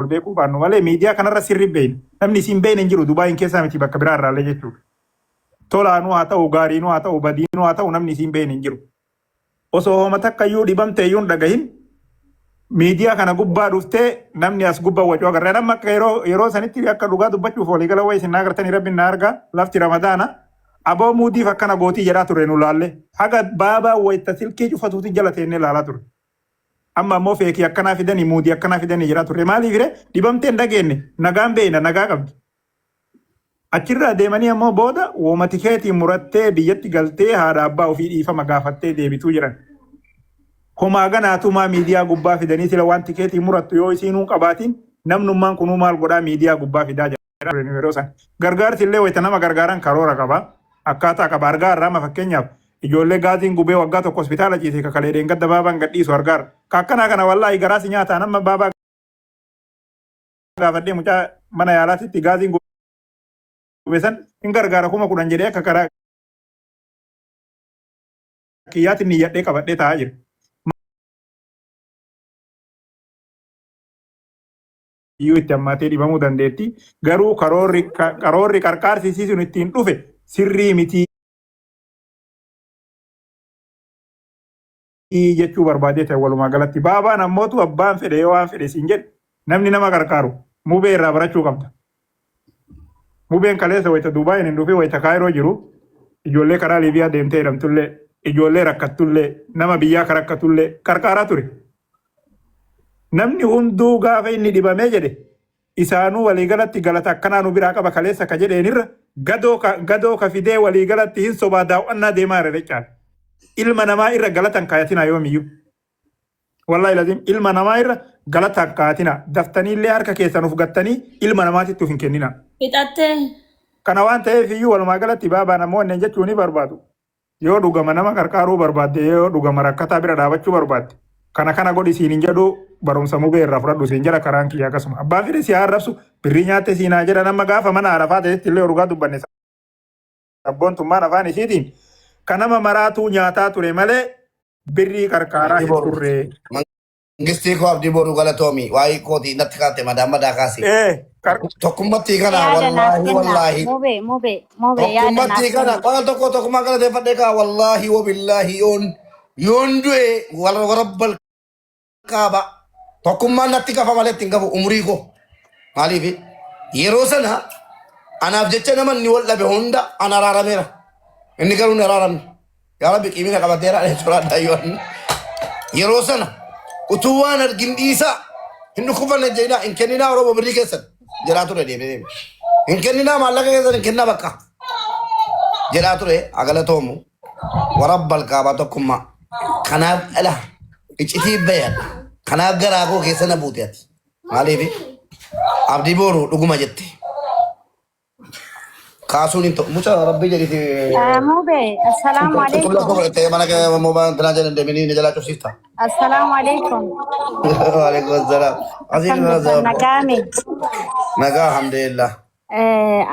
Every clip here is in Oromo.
Beekuu baannu malee miidiyaa kanarra sirri beekna. Namni isin beekne hin jiru Dubaayin keessaa miti bakka biraa irraallee jechuudha. Tolaanuu haa ta'u, gaariinuu haa ta'u, badiinuu haa ta'u, namni isin beekne hin jiru. Osoo homa takka iyyuu dhibamte iyyuu hin dhagahin miidiyaa kana gubbaa dhuftee namni as gubbaa wacuu agarra. Nama akka yeroo sanitti akka dhugaa dubbachuuf waliigala wayii isin na agartanii, rabbiin na argaa, lafti Ramadaana. Aboo, muudiif akkana gootii jedhaa ture nu laalle. Haga baabaa wayita silkii cufatuuti jala teennee laalaa ture. Amma ammoo feekii akkanaa fidanii, muudii akkanaa fidanii jedhaa turre. Maaliif ree? Dhibamtee hin dhageenye, nagaan beeyna, nagaa qabdi. Achirraa deemanii ammoo booda wooma tikeetii murattee biyyatti galtee haadha abbaa ofii dhiifama gaafattee deebituu jedhan. Homaa ganaatumaa miidiyaa gubbaa fidanii, sila waan tikeetii murattu yoo isiinuu qabaatiin, namnummaan kunuu maal godhaa miidiyaa gubbaa fidaa jedhan yeroo san. Gargaarsi illee wayita nama gargaaran karoora qaba. Akkaataa qaba. Argaa irraa amma fakkeenyaaf ijoollee gaaziin gubee waggaa 1 hospitaala ciise kakalee dheengadda baabaan gadhiisu argaara. Ka akkanaa kana wallaahi garaa si nyaataa. Nama baabaa gaafadhee, mucaa mana yaalaatitti gaaziin gube san hin gargaara, 10,000 jedhee akka karaa kiyyaatiin niyyadhee qabadhee taa'aa jira. Iyyuu itti hammaatee dhibamuu dandeetti. Garuu karoorri qarqaarsi isii sun ittiin dhufe sirrii miti jechuu barbaadee ta'e walumaa galatti. Baabaan ammootu abbaan fedhe yoo waan fedhe siin jedhe, namni nama qarqaaru Mubee irraa barachuu qabda. Mubeen kaleessa wayita Duubaayin hin dhufin, wayita Kaayiroo jiru, ijoollee karaa Liibiyaa deemtee jedhamtullee, ijoollee rakkattullee, nama biyyaa ka rakkatullee qarqaaraa ture. Namni hunduu gaafa inni dhibamee jedhe isaanuu waliigalatti galata akkanaa nu biraa qaba kaleessa ka jedheenirra gadoo ka fidee waliigalatti hin sobaa daawwannaa deemaa irra caala. Ilma namaa irra galatan kaayatinaa yoomiyyuu. Wallahi lazim, ilma namaa irra galata kaayatinaa. Daftanii illee harka keessan of gattanii ilma namaatitti of hin kenninaa. Fixattee. Kana waan ta'eef iyyuu walumaa galatti baabaa namoonni jechuu ni barbaadu. Yoo dhugama nama qarqaaruu barbaadde, yoo dhugama rakkataa bira dhaabachuu barbaadde, kana kana godhi siin hin jedhu, barumsa Mubee irraa fudhadhu siin jedha karaan kiyya akkasuma. Abbaan fedhe si haa arrabsu, birrii nyaatte siin haa jedhan, amma gaafa mana arafaa ta'etti illee dhugaa dubbanne sabboontummaan afaan isiitiin kan nama maraatuu nyaataa ture malee birrii qarqaaraa Abdii hin Boru. turre. Mangistii koo Abdii Boru, galatoomi. Waa'ee kootii natti kaate madaa madaa kaasi. Ee, Tokkummattii kana Yaada naaf wallaahi kenna. wallaahi. Mubee, Mubee, Mubee, yaada naaf Tokkummattii kana kenna. waan tokko tokkummaa galateeffadhee kaa, wallaahi wabillaahi yoon du'e warra warabbal kaaba tokkummaan natti kafa malee ittiin kafu umurii koo. Maaliif yeroo sana anaaf jecha nama inni wal dhabe hunda an araarameera. Inni garuu hin araaramne. Yaa Rabbi, qiimina qabateera soraadha yoon. Yeroo sana utuu waan argin dhiisaa, hin dhukkufanne jedhinaa, hin kenninaa Oromoo birrii keessan jedhaa ture deemee deemee. Hin kenninaa, maallaqa keessan hin kennaa bakka jedhaa ture agalatoomu warabbal kaabaa tokkummaa. Kanaaf dhala iccitii bayan kanaaf garaa koo keessa na buute ati. Maaliif Abdii Booruu dhuguma jette. Kaasuun hin ta'u. Mucaa rabbi jedhiti. Mubee, assalaamu Quxulla alaikum. godhattee mana kee moobaayilii tanaa jedhan deemanii ni jalaa cufsiifta. Assalaamu alaikum. Waalaikum assalaam. Asiin Akkam mana jirtan, sababa. nagaame? Nagaa, alhamdulillah.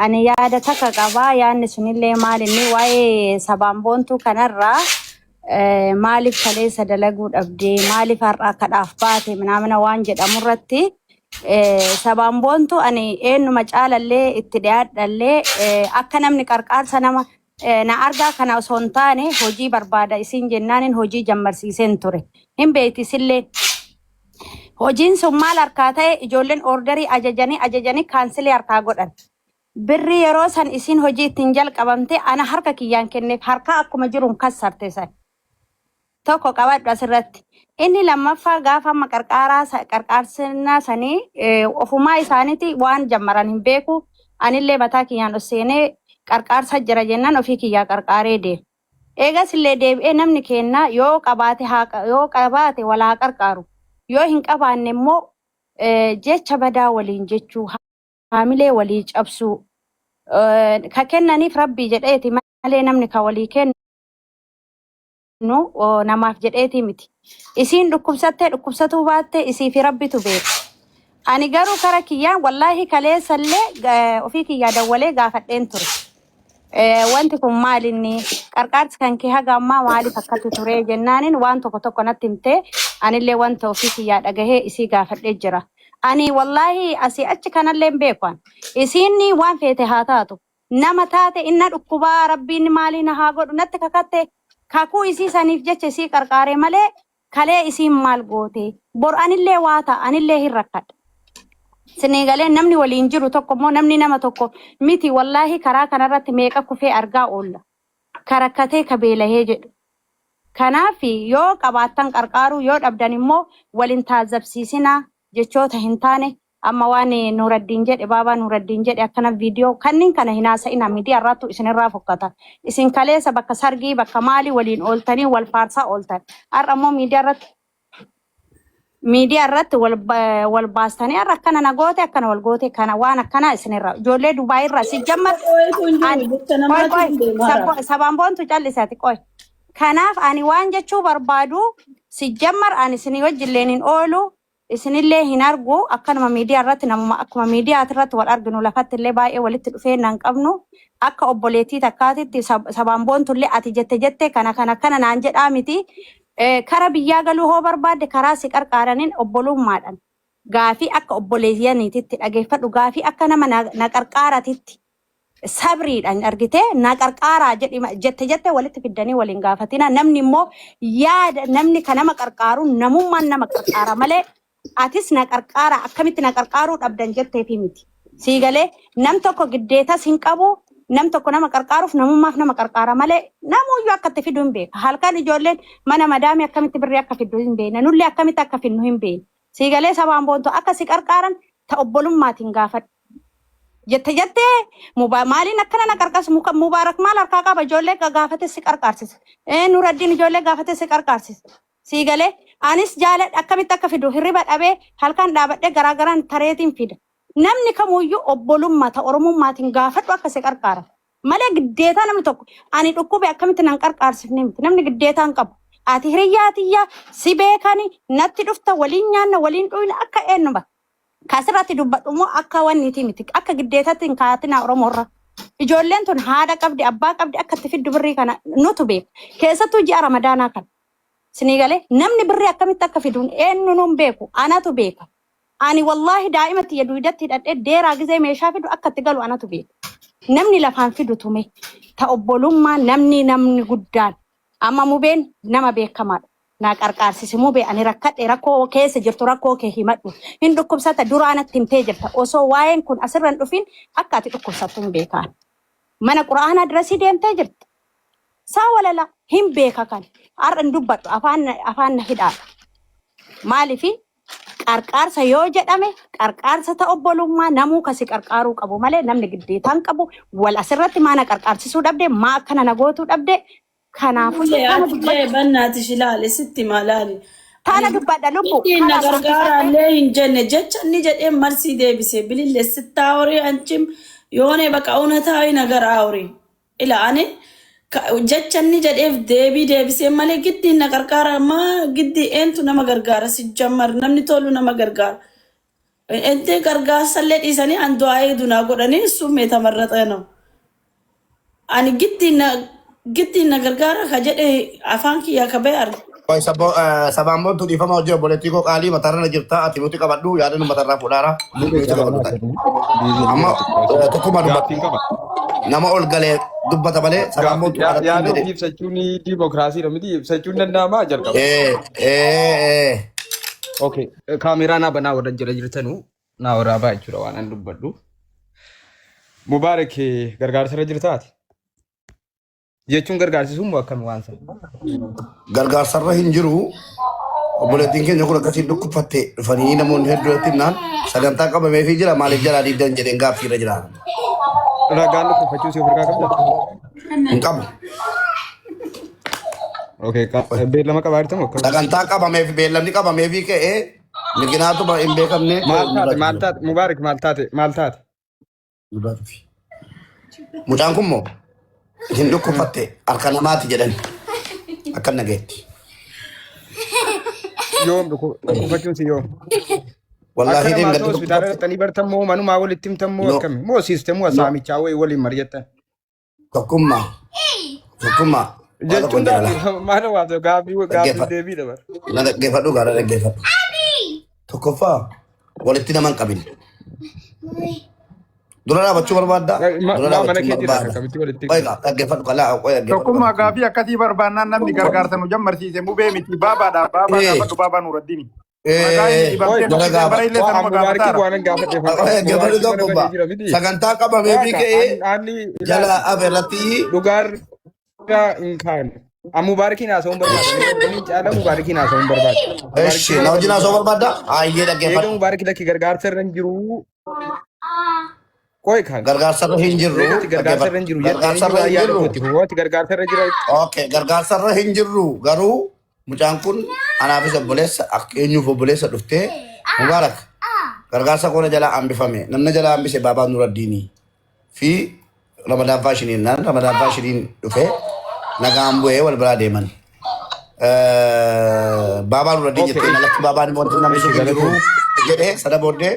Ani yaada takka qabaa. Yaadni sunillee maal inni waa'ee sabaan boontuu kanarraa maaliif kaleessa dalaguu dhabdee, maaliif har'a kadhaaf baate minaamina waan jedhamu irratti, sabaan boontuu ani eenyuma caalallee itti dhiyaadhallee, akka namni qarqaarsa nama na argaa kana osoo hin taane hojii barbaada isiin jennaanin hojii jammarsiiseen ture. Hin beekti isillee. Hojiin sun maal harkaa ta'e, ijoolleen orderii ajajanii ajajanii cancel harkaa godhan. Birrii yeroo san isiin hojii ittiin jalqabamte ana harka kiyyaan kenneef, harkaa akkuma jiruun kassarte san. Tokko qabadhu asirratti. Inni lammaffaa, gaafa amma qarqaaraa qarqaarsinaa sanii ofumaa isaaniiti waan jammaran hin beeku. Anillee mataa kiyyaan ol seenee qarqaarsa jira jennaan ofii kiyyaa qarqaaree deema. Eegas illee deebi'ee namni keenna yoo qabaate haa yoo qabaate wal haa qarqaaru. Yoo hin qabaanne immoo jecha badaa waliin jechuu, haamilee walii cabsuu, ka kennaniif rabbii jedheeti malee namni ka walii kennu namaaf jedheeti miti. Isiin dhukkubsattee dhukkubsatuu baatte isii fi rabbitu beeka. Ani garuu kara kiyyaan wallaahi kaleessallee ofii kiyyaa dawwalee gaafadheen ture. Wanti kun maal, inni qarqaarsi kan kee haga ammaa maaliif akkatti ture jennaanin waan tokko tokko natti himtee, anillee wanta ofii kiyyaa dhagahee isii gaafadhee jira. Ani wallaahi asii achi kanallee hin beeku ani. Isiin waan feete haa taatu. Nama taate inna dhukkubaa rabbiin maalii na haa godhu natti kakatte kakuu isii saniif jecha isii qarqaare malee kalee isiin maal goote bor anillee waa ta'a anillee hin rakkadha. Sinii galee namni waliin jiru tokko immoo namni nama tokko miti wallaahi karaa kanarratti meeqa kufee argaa oolla. Ka rakkatee ka beelahee jedhu. Kanaaf yoo qabaattan qarqaaruu yoo dhabdan immoo wal hin taazzabsiisinaa jechoota hin taane amma waan Nuuraddiin jedhe baabaa Nuuraddiin jedhe akkana viidiyoo kanniin kana hin haasa'inaa miidiyaa irraattu isinirraa fokkata. Isin kaleessa bakka sargii bakka maalii waliin ooltanii wal faarsaa ooltan. Har'a immoo miidiyaa irratti miidiyaa irratti wal wal baastanii har'a akkana na goote akkana wal goote kana waan akkanaa isinirraa ijoollee Dubaay irraa si jammar Qo'eetu hin jiru ani jecha qoy namaatu qoy hin deema hara. sabaan boontu callisati qoy kanaaf ani waan jechuu barbaadu si jammar ani isinii wajjilleen hin oolu isinillee hin argu akkanuma miidiyaa irratti namuma akkuma miidiyaa irratti wal arginu lafatti illee baay'ee walitti dhufee nan qabnu akka obboleettii takkaatitti sabaan boontullee ati jette jette kana kana kana naan jedhaa miti. Kara biyyaa galuu hoo barbaadde karaa si qarqaaraniin obbolummaadhaan gaafii akka obboleeyyaniititti dhageeffadhu gaafii akka nama na qarqaaratitti sabriidhaan argitee na qarqaaraa jedhi jette jette walitti fiddanii waliin gaafatina namni immoo yaada namni ka nama qarqaaru namummaan nama qarqaara malee atis na qarqaara akkamitti na qarqaaruu dhabdan jetteefi miti. Sii galee nam tokko giddeetas hin qabu nam tokko nama qarqaaruuf namummaaf nama qarqaara malee namuyyuu akka itti fidu hin beeka. Halkan ijoolleen mana madaamii akkamitti birrii akka fiddu hin beekna nullee akkamitti akka fidnu hin beekna. Sii galee sabaan boontu akka si qarqaaran ta obbolummaatiin gaafadhu. Jette jettee maaliin akkana na qarqarsu muka mubaarak maal harkaa qaba ijoollee gaafate si qarqaarsisa. Nuraddiin ijoollee gaafate si qarqaarsisa. Sii galee anis jaaladha akkamitti akka fidu hirriba dhabee halkan dhaabadhee garaagaraan tareetiin fida. Namni kamuyyuu obbolummaa ta oromummaatiin gaafadhu akka si qarqaara. Malee giddeetaa namni tokko ani dhukkube akkamitti nan qarqaarsifne miti namni giddeetaa hin qabu. Ati hiriyyaa tiyya si beekani natti dhufta waliin nyaanna waliin dhuyna akka eenyuma. Kasirratti dubbadhu immoo akka wanniiti miti akka giddeetatti hin kaayatinaa Oromoorra. Ijoolleen tun haadha qabdi abbaa qabdi akka itti fiddu birrii kana nutu beeka. Keessattuu ji'a Ramadaanaa kana. Sinii galee namni birrii akkamitti akka fiduun eenyu nuun beeku anatu beeka. Ani wallaahi daa'ima tiyya duydatti hidhadhee deeraa gizee meeshaa fidu akka itti galu anatu beeka. Namni lafaan fidu tume ta obbolummaa namni namni guddaan amma mubeen nama beekamaadha. Naa qarqaarsisi mubee ani rakkadhe rakkoo keessa jirtu rakkoo kee himadhu. Hin dhukkubsata duraa natti himtee jirta. Osoo waa'een kun asirra hin dhufin akka ati dhukkubsattu hin beekaan. Mana quraanaa dirasii deemtee jirta. Saa walala hin beeka kan. Har'a hin dubbadhu afaan afaan na hidhaadha. Maaliifi qarqaarsa yoo jedhame qarqaarsa ta obbolummaa namuu kasi qarqaaruu qabu malee namni giddeetaa hin qabu. Wal asirratti maa na qarqaarsisuu dhabde maa akkana na gootuu dhabde kanaafuu Illee tana ati dubbadhu. illee bannaati ilaali sitti malaali. Tana Ani dubbadha lubbu ittiin na kalaas gargaara hambifadhe. illee hin jenne jecha inni jedhee marsii deebise bilille sittaa horii anchim yoone baqa unataawi nagar awri. Ila ani jecha inni jedheef deebii deebisee malee giddiin na gargaara maa giddii eentu nama gargaara si jammar namni tolu nama gargaara. Ente gargaarsallee dhiisanii an du'aa dunaa godhanii summee tamarraxee no. Ani giddiin na gargaara ka jedhe afaan kiyyaa ka ba'e arge. Qoy sabaan boontu dhiifama hojii obboleettii koo qaalii mataarra na jirta ati nuti qabadhu yaada nu matarraa fuudhaara Mubee nuti carraa qabadhu naa ta'e. kennu. Biizii Amma jiraatu. tokkummaa dubbata. Gaaffiin qaba. Nama ol galee dubbata malee sabaan Gaaffi boontu alatti hin yaada jedhe. ofii ibsachuun diimokiraasiidha miti ibsachuun danda'amaa jalqaba. Eh eh eh. Okay. Kaameeraa naa banaa warra jala jirtanuu naa waraabaa jechuudha waan an dubbadhu. Mubaarak gargaarsa irra jirtaati. Jechuun gargaarsisuun moo akkami waan sana? Gargaarsarra hin jiru. Obboleettiin keenya kun akkasiin dhukkubfatte dhufanii namoonni hedduu irratti himnaan sagantaa qabameefii jira maaliif jalaa diiddan jedheen gaaffiirra jira. Ragaan dhukkubfachuu si of harkaa qabdaa? Hin qabu. Okay, beellama qabaa jirtamoo akkam? Sagantaa qabameef beellamni qabameefii ka'ee mikinaatuma hin beekamne Maal taate maal taate Mubaarak maal taate maal taate? Mucaan kun moo hin dhukkubfatte harka namaati jedhan akka nageetti. Yoom dhukkubachuun si yoom? Wallaahi Akka deem namaa gadda ta'u hospitaala dhukkubfatte. dhaqxanii bartan moo manumaa walitti himtan moo No akkami? Moo siisteemuu no saamichaa wayii waliin mari'attan? tokkummaa tokkummaa waa tokko Jechuun hin jaalala. daandii maal waata gaaffii gaaffii Dhaggeeffadhu. deebii dabar. Na dhaggeeffadhu gaara dhaggeeffadhu. Tokkoffaa Walitti nama hin qabin. Dura dhaabachuu barbaadda? Dura Maa mana dhaabachuu kee jira barbaada. akkamitti walitti Qoy gaa dhaggeeffadhu kalaa qoy dhaggeeffadhu. Tokkummaa gaafii akkasii barbaannaan namni gargaarsa nu jammarsiise mubee miti baabaadha. Baabaa gaafadhu baabaa Nuraddiini. Maqaa inni Eh, dhibamtee jara nuffisee gaafa. bara illee Waa sanuma Mubaarikii gaafataara. waan hin gaafadhe Qoy dhaggeeffadhu Mubaarikii mana tokkummaa. banee jira miti. Sagantaa qabamee fi Waaqa ka'ee anni jala ilaali aferratti dhugaarraa hin kaane. An Mubaarikiin haasa'uun barbaada. Inni caala Mubaarikiin haasa'uun barbaada. Eshi, Mubaarikiin na mana wajjin banee haasa'uu jira. barbaadda? Hayyee Eega dhaggeeffadhu. Mubaarikii lakki gargaarsa irra hin jiru. Qoy kan. Gargaarsa irra hin jirru. Eegatti gargaarsa irra Dhaggeeffadhu. hin jiru jettee Gargaarsa eenyu irra hin yaada jirru. kooti. Waati gargaarsa irra jira. Okay, gargaarsa irra hin jirru. Garuu mucaan kun anaafis obboleessa akka eenyuuf obboleessa dhuftee Mubaarak gargaarsa koona jalaa hambifame. Namni jalaa hambise Baabaa Nuraddiinii fi Ramadaan Faashiniin naan Ramadaan Faashiniin dhufee nagaan bu'ee wal biraa deeman. Baabaa Nuraddiin Okay. jettee na lakki baabaan immoo wanti namni Eshi sun hin jiru galatoomi. jedhee sana booddee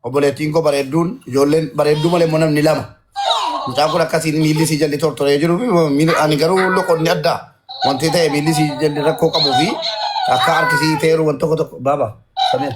obboleettiin koo bareedduun ijoolleen bareedduu malee immoo namni lama. Mucaan kun akkasiin miilli isii jalli tortoree jiru fi ani garuu loqonni adda wanti ta'e miilli isii jalli rakkoo qabuu fi akka harki isii teeru waan tokko tokko baaba Samir.